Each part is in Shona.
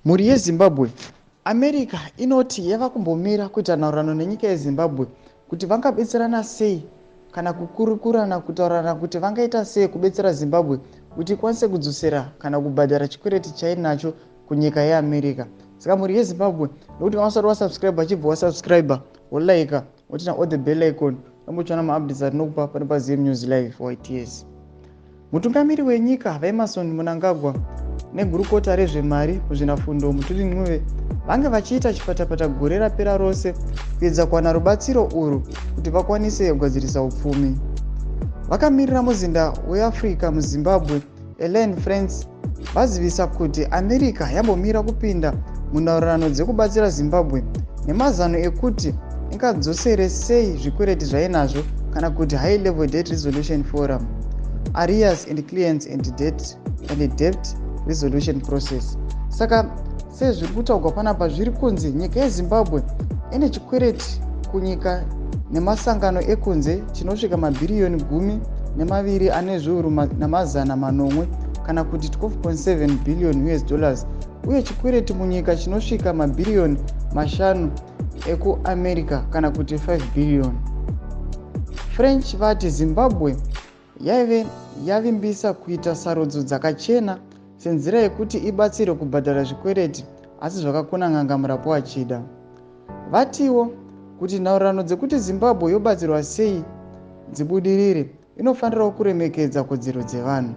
Mhuri yeZimbabwe, America inoti yava kumbomira kuita nhaurirano nenyika yeZimbabwe kuti vangabetserana sei kana kukurukurana, kutaurirana kuti vangaita sei kubetsera Zimbabwe kuti ikwanise kudzosera kana kubhadhara chikwereti chainacho kunyika yeAmerica. Saka mhuri yeZimbabwe, nokuti kana usati wasubscribe, achibva wasubscribe, wolike, woturn on the bell icon, rambochiona maupdates atinokupa pano paZM News Live YTS. Mutungamiri wenyika VaEmmerson Mnangagwa negurukota rezvemari, Muzvinafundo Mthuli Ncube, vange vachiita chipatapata gore rapera rose kuedza kuwana rubatsiro urwu kuti vakwanise kugadzirisa upfumi. Vakamirira muzinda weAfrica muZimbabwe, Elaine France, vazivisa kuti America yambomira kupinda munhaurirano dzekubatsira Zimbabwe nemazano ekuti ingadzosere sei zvikwereti zvainazvo, kana kuti High Level Debt Resolution Forum Arrears and Clients and Debt Resolution Process. Saka sezviri kutaurwa panapa, zviri kunzi nyika yeZimbabwe ine chikwereti kunyika nemasangano ekunze chinosvika mabhiriyoni 12 ane zviuru namazana manomwe, kana kuti 12.7 billion US dollars, uye chikwereti munyika chinosvika mabhiriyoni 5 ekuAmerica, kana kuti 5 billion. French vati Zimbabwe yaive yavimbisa kuita sarudzo dzakachena senzira yekuti ibatsire kubhadhara zvikwereti, asi zvakakona n'anga murapo achida. Vatiwo kuti nhaurirano dzekuti Zimbabwe yobatsirwa sei dzibudirire, inofanirawo kuremekedza kodzero dzevanhu.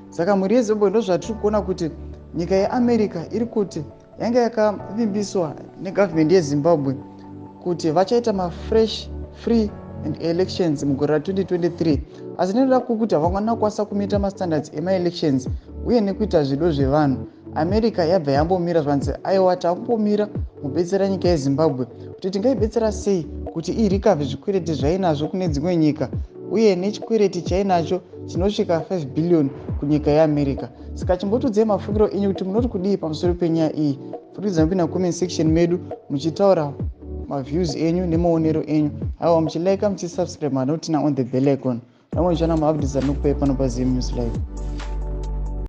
Saka mhuri yeZimbabwe, ndo zvatiri kuona kuti nyika yeAmerica iri kuti yanga yakavimbiswa negavhumendi yeZimbabwe kuti vachaita mafresh, free and elections mugore ra2023, asi nenoda kwekuti havangwana kukwanisa kumeeta mastandards emaelections uye nekuita zvido zvevanhu, America yabva yambomira. Zvanzi aiwa, takumbomira mubetsera nyika yeZimbabwe kuti tingaibetsera sei kuti irecover zvikwereti zvainazvo kune dzimwe nyika uye nechikwereti chainacho chinosvika 5 billion kunyika yeAmerica. Saka chimbotiudzai mafungiro enyu kuti munoti kudii pamusoro penyaya iyi. Pfurikidza mupinda comment section medu muchitaura maviews enyu nemaonero enyu. Aiwa, muchilike, muchisubscribe, manoturn on the bell icon, ramwe muchiona maupdates anokupai pano paZM News Live.